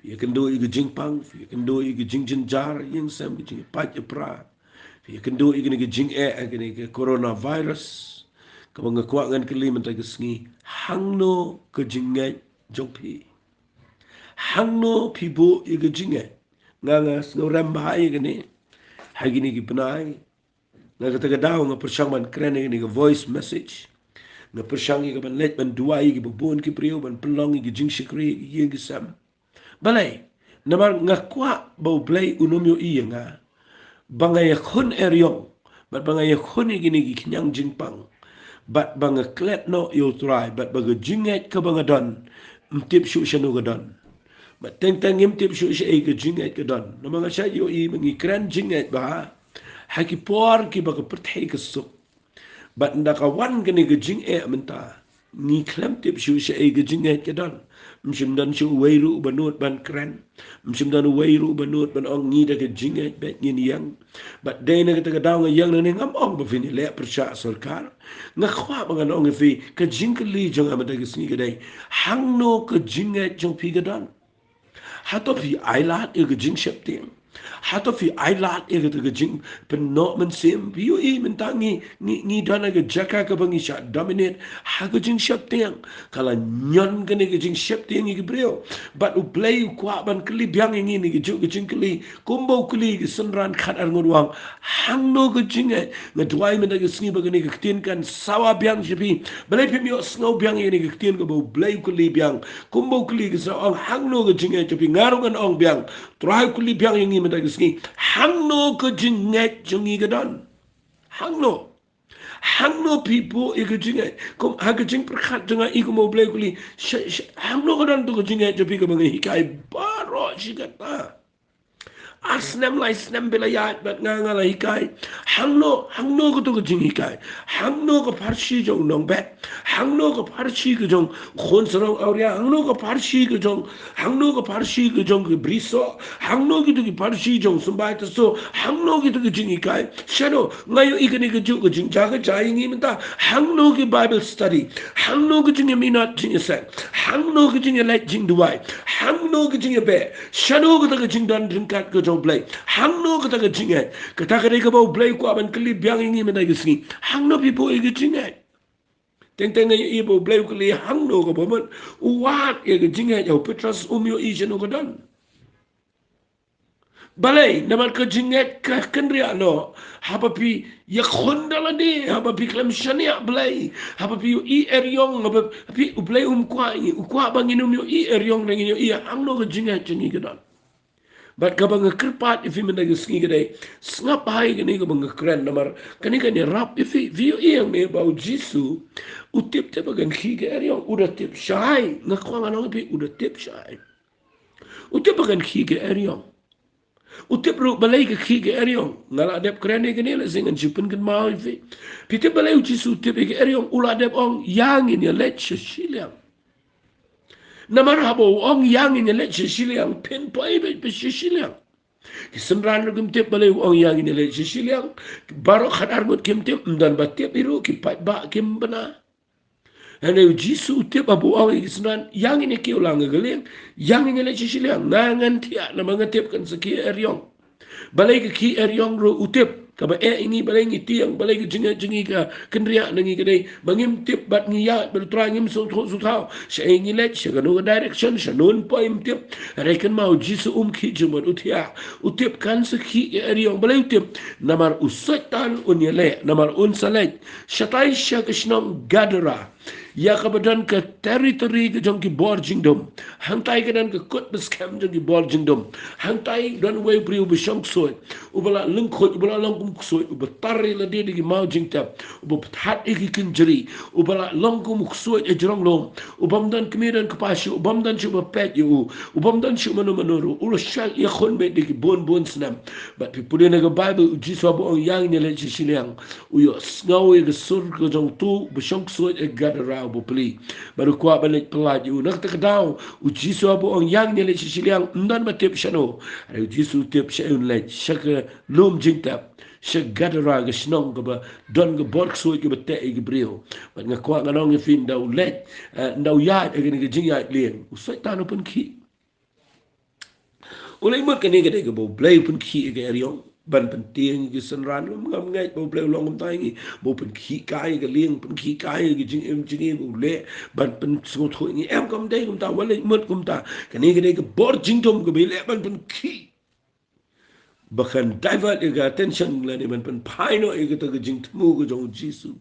phi ïakynduh ïa ka jingpang, phi ïakynduh ïa ka jingjynjar ïing sem, ka jingïapait ïapra. Phi ïakynduh ïa kane ka jingeh, ïa kane ka coronavirus. Kaba nga kwah ngan kylli mynta ka sngi, hangno ka jingngeit jong phi? Hangno phi buh ïa ka jingngeit? Nga, nga sngewrem bha ïa kane. Ha kine ki bnai, nga kata ka daw nga pyrshang ban kren ïa kane ka voice message. Nga pyrshang ïa ka ban leit ban duwai ïa kiba bun ki briew, ban pynlong ïa ki jingshakri ha ki ïing ki sem. Balei? Namar nga kwah ba U Blei un ym ïohi ïa nga ba nga ïakhun eriong, bad ba nga ïakhun ïa kine ki khñiang jingpang, bad ba nga klet noh ïa U Trai, bad ba ka jingngeit kaba nga don, ym tip shuh shano ka don. Bad teng teng ngim tip shuh shaei ka jingngeit ka don. Namar nga shait ïohi ba ngi kren jingngeit bha ha ki por kiba ka pyrthei ka suk. Bad ynda ka wan kane ka jingeh mynta, ngi khlem tip shuh shaei ka jingngeit ka don. Ym shym don shuh uwei ruh uba nud ban kren. Ym shym don uwei ruh uba nud ban ong, ngi da ka jingngeit beit ngin ïeng. Bad dei na kata ka daw nga ïeng nangne, ngam ong ba phin ïaleh pyrshah sorkar. Nga kwah ba ngan ong ïa phi, ka jingkylli jong nga mynta ka sngi ka dei, hangno ka jingngeit jong phi ka don? Hato phi ailad ïa ka jingsheptieng? Hato phi ai lad ïa kata ka jingpynnoh mynsiem? Phi ïohi mynta ngi, ngi, ngi don ha ka jaka kaba ngi shah dominate ha ka jingsheptieng. Ka la ñion kane ka jingsheptieng ïa ki briew. Bad U Blei u kwah ban kylli biang ïa ngi na kajuh ka jingkylli, kumba u kylli ki synran khatar ngut, u ong: Hangno ka jingngeit? Nga duwai mynta ka sngi ba kane ka ktien kan sawa biang sha phi. Balei phim ïohsngew biang ïa kane ka ktien kaba U Blei u kylli biang? Kumba u kylli ki synran, u ong: Hangno ka jingngeit jong phi? Nga ruh ngan ong biang. Trai u kylli biang ïa ngi mynta ka sngi: Hangno ka jingngeit jong ngi ka don? Hangno? Hangno phi buh ïa ka jingngeit? Kum ha ka jingpyrkhat jong nga, i kumba U Blei u kylli, sha, sha, hangno ka don to ka jingngeit jong phi kaba nga hikai baroh shi katta? Ar snem lai snem phi la ïaid bad nga, nga la hikai. Hangno, hangno kato ka jinghikai? Hangno ka pharshi jong u nongbet? Hangno ka pharshi ka jong u khun sarong awria? Hangno ka pharshi ka jong, hangno ka pharshi ka jong ki brisoh? Hangno kito ki pharshi jong u symbai taso? Hangno kito ki jinghikai? Shano? Nga ïohi kane kajuh ka jingjia ka jia ïa ngi mynta. Hangno ki Bible study? Hangno ki jingïaminot jingïaseng? Hangno ki jingïaleit jingduwai? Hangno ki jingïabeh? Shano kata ka jingdon ryngkat ka jong U Blei? Hangno kata ka jingngeit? Kata ka dei kaba U Blei u kwah ban kylli biang ïa ngi mynta ka sngi. Hangno phi buh ïa ka jingngeit? Teng teng nga ïohi ba U Blei u kylli hangno, kaba mut u wad ïa ka jingngeit ïa u Petros, um ïohi shano ka don. Balei? Namar ka jingngeit ka kynriah noh haba phi ïakhun da lade, haba phi khlem shaniah Blei, haba phi ïohi eriong, haba phi, U Blei um kwah ïa ngi, u kwah ba ngin ym ïohi eriong, da ngin ïohi hangno ka jingngeit jong ngi ka don. Bad kaba nga kyrpad ïa phi mynta ka sngi ka dei, sngap bha ïa kane kaba nga kren, namar kane kan ïarap ïa phi. Phi ïohi hangne ba U Jisu u tip tip ba kan khih ka eriong, u da tip shai. Nga kwah ngan ong ïa phi, u da tip shai. U tip ba kan khih ka eriong. U tip ruh balei ka khih ka eriong. Nga la dep kren ïa kane, lehse ngan shu pynkynmaw ïa phi. Phi tip balei U Jisu u tip ïa ka eriong? U la dep ong, ïa ngin ïaleit sha shiliang. Namar haba u ong ïa ngin ïaleit sha shiliang, phin poi beit sha shiliang. Ki synran ruh kim tip balei u ong ïa ngin ïaleit sha shiliang. Baroh khatar ngut kim tip, ym don ba tip hi ruh, ki paidbah kim bna. Hynrei U Jisu u tip haba u ong ïa ki synran, ïa ngin ïakiew lang ha ka lieng, ïa ngin ïaleit sha shiliang. Nga ngan thiah namar nga tip kan sa khih eriong. Balei ka khih eriong ruh u tip. Kaba eh ïa ngi balei ngi tieng, balei ka jingngeit jong ngi ka kynriah na ngi ka dei ba ngim tip bad ngi ïaid bad U Trai, ngim sngewthuh sngewthaw shaei ngi leit, sha kano ka direction, shano yn poi, ym tip. Hynrei kynmaw, U Jisu um khih jingmut, u thiah. U tip kan sa khih ka eriong. Balei u tip? Namar u Soitan un ïaleh, namar un sa leit shatai sha ka shnong Gadara, ïa kaba don ka territory ka jong ki bor jingdum. Hangtai ka don ka kut ba skhem jong ki bor jingdum. Hangtai don uwei u briew uba shong ksuid, uba la lyngkhuid, uba la long kum u ksuid, uba tar ïa lade da ki maw jingtep, uba pynthat ïa ki kynjri, uba la long kum u ksuid hajrong lum, u bym don kmie don kpa shuh, u bym don shuh ba peit ïa u, u bym don shuh mano mano ruh, u la shah ïakhun beit da ki bun bun snem. Bad phi pule na ka Baibl, U Jisu haba u ong ïa ngin ïaleit sha shiliang, u ïohsngew ïa ka sur ka jong uto uba shong ksuid ha Gadara uba pli. Bad u kwah ban leit pyllait ïa u. Na kata ka daw, U Jisu haba u ong ïa ngin ïaleit sha shiliang, ym don ba tip shano. Hynrei U Jisu u tip shaei un leit, sha ka lum jingtep, sha Gadara, ka shnong kaba don ka bor ksuid kaba teh ïa ki briew. Bad nga kwah ngan ong ïa phi, ynda u leit, eh, ynda u ïaid ha kane ka jingïaid lieng, u Soitan u pynkhih. U leit mut kane ka dei kaba U Blei u pynkhih ïa ka eriong ban pyntieng ïa ki synran. Ngam ngeit ba U Blei u long kumta ïa ngi, ba u pynkhih kai ïa ka lieng, pynkhih kai ïa ka jingim jong ngi, ba u leh ban pynsngewthuh ïa ngi. Em, kam dei kumta, wat leit mut kumta. Kane ka dei ka bor jingdum kaba u leh ban pynkhih, ba kan divert ïa ka attention lane ban pynphai noh ïa kata ka jingthmu ka jong U Jisu.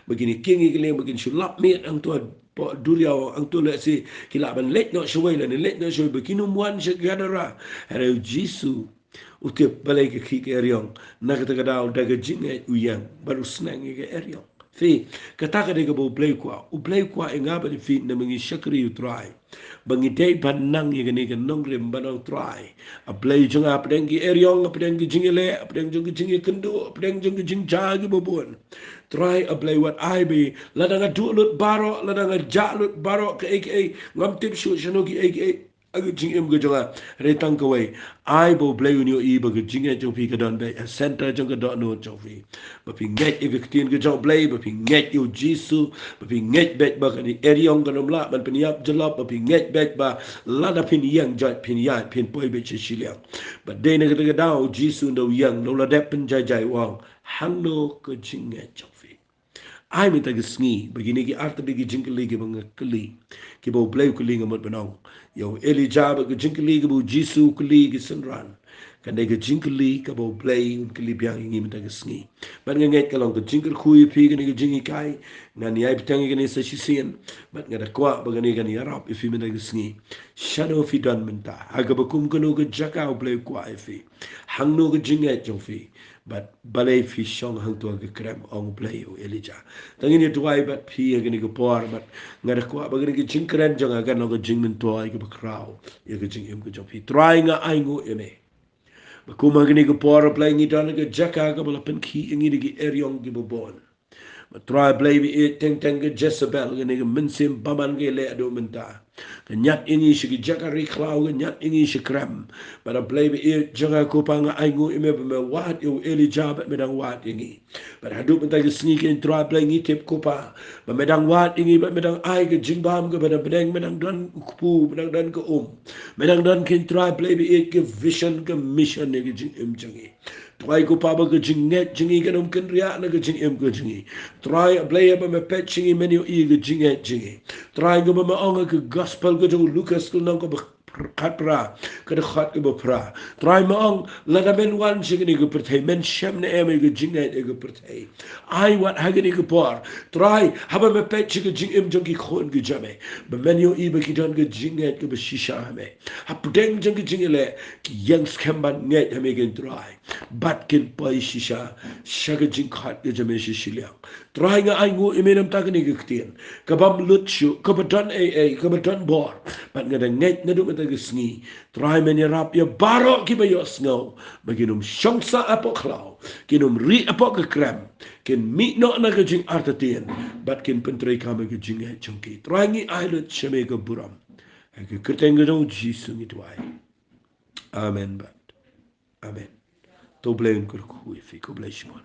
Ba kin ïa kieng ïa ka lieng, ba kin shu lap miet hangto hapoh duriaw, hangto lehse ki lah ban leit noh shawei lane leit noh shawei, ba kin ym wan sha Gadara. Hynrei U Jisu u tip balei ka khih ka eriong. Na kata ka daw, da ka jingngeit u ïeng bad u sneng ïa ka eriong. Phi, kata ka dei kaba U Blei u kwah. U Blei u kwah ïa nga bad ïa phi, namar ngi shakri U Trai, ba ngi dei ban nang ïa kane ka nongrim ban ong, Trai, A Blei jong nga, hapdeng ki eriong, hapdeng ki jingïaleh, hapdeng jong ki jingïakynduh, hapdeng jong ki jingjia kiba bun, Trai A Blei, wat ai ba lada nga duh lut baroh, lada nga jah lut baroh kaei kaei, ngam tip shuh shano kiei kiei, ha ka jingim ka jong nga. Hynrei tang kawei, ai ba U Blei un ïohi ba ka jingngeit jong phi ka don beit ha center jong ka dohnud jong phi. Ba phi ngeit ïa ka ktien ka jong U Blei, ba phi ngeit ïa U Jisu, ba phi ngeit beit ba kane eriong kan ym lah ban pynïap jyllop, ba phi ngeit beit ba lada phin ïeng jait phin ïaid phin poi beit sha shiliang. Ba dei na kata ka daw U Jisu un da ïeng, un da la dep pynjaijai, u ong, hangno ka jingngeit jong phi? Ai mynta ka sngi ba kine ki artylli ki jingkylli kiba nga kylli, kiba U Blei u kylli, nga mut ban ong ïa u Elijah ba ka jingkylli kaba U Jisu u kylli ki synran kan dei ka jingkylli kaba U Blei un kylli biang ïa ngi mynta ka sngi. Bad nga ngeit ka long ka jingkyrkhu ïa phi kane ka jinghikai. Ngan ïai bteng ïa kane sa shisien, bad nga da kwah ba kane kan ïarap ïa phi mynta ka sngi. Shano phi don mynta? Ha kaba kum kano ka jaka U Blei u kwah ïa phi? Hangno ka jingngeit jong phi? Bad balei phi shong hangto ha ka krem, ong U Blei ïa u Elijah. Tang ngin ïa duwai bad phi ha kane ka por, bad nga da kwah ba kane ka jingkren jong nga kan long ka jingmyntoi kaba khraw ïa ka jingim ka jong phi. Trai, nga ainguh ïa me ba kum ha kane ka por, Blei, ngi don ha ka jaka kaba la pynkhih ïa ngi da ki eriong kiba bun. Bad Trai Blei baieit, teng teng ka Jezebel, kane ka mynsiem bymman ka ïaleh haduh mynta. Ka ñiad ïa ngi sha ki jaka ri khlaw, ka ñiad ïa ngi sha krem. Bad A Blei baieit jong nga, ko Pa, nga ainguh ïa me ba me wad ïa u Elijah bad me dang wad ïa ngi. Bad haduh mynta ka sngi, ko Trai Blei, ngi tip, ko Pa, ba me dang wad ïa ngi bad me dang ai ka jingbam kaba na bneng, me dang don u kpu, me dang don ka um, me dang don, ko Trai Blei baieit, ka vision, ka mission ïa ka jingim jong ngi. Trai, ko Pa, ba ka jingngeit jong ngi kan ym kynriah na ka jingim ka jong ngi. Trai Blei, ba me peit sha ngi, men ïohi ïa ka jingngeit jong ngi. Trai, kumba me ong ha ka gospel ka jong u Lukas, ka lynnong kaba khatphra, ka dkhot kaba phra. Trai, me ong lada men wan sha kane ka pyrthei, men shem ne em ïa ka jingngeit ïa ka pyrthei? Ai wat ha kane ka por, Trai, haba me peit sha ka jingim jong ki khun ki jong me, ba men ïohi ba ki don ka jingngeit kaba shisha ha me. Hapdeng jong ka jingïaleh ki ïeng skhem ban ngeit ha me, ko Trai, bad kin poi shisha sha ka jingkhot ka jong me sha shiliang. Trai, nga ainguh ïa me namar kane ka ktien ka bym lut shuh, kaba don ei ei, kaba don bor. Bad nga da ngeit naduh mynta ka sngi, Trai, men ïarap ïa baroh kiba ïohsngew ba kin ym shong sah hapoh khlaw, kin ym rieh hapoh ka krem, kin mih noh na ka jingartatien, bad kin pyntreikam ïa ka jingngeit jong ki. Trai, ngi ai lut sha me ka burom. Ha ka kyrteng ka jong u Jisu ngi duwai. Amen bad amen. To U Blei un kyrkhu ïa phi, khublei shibun.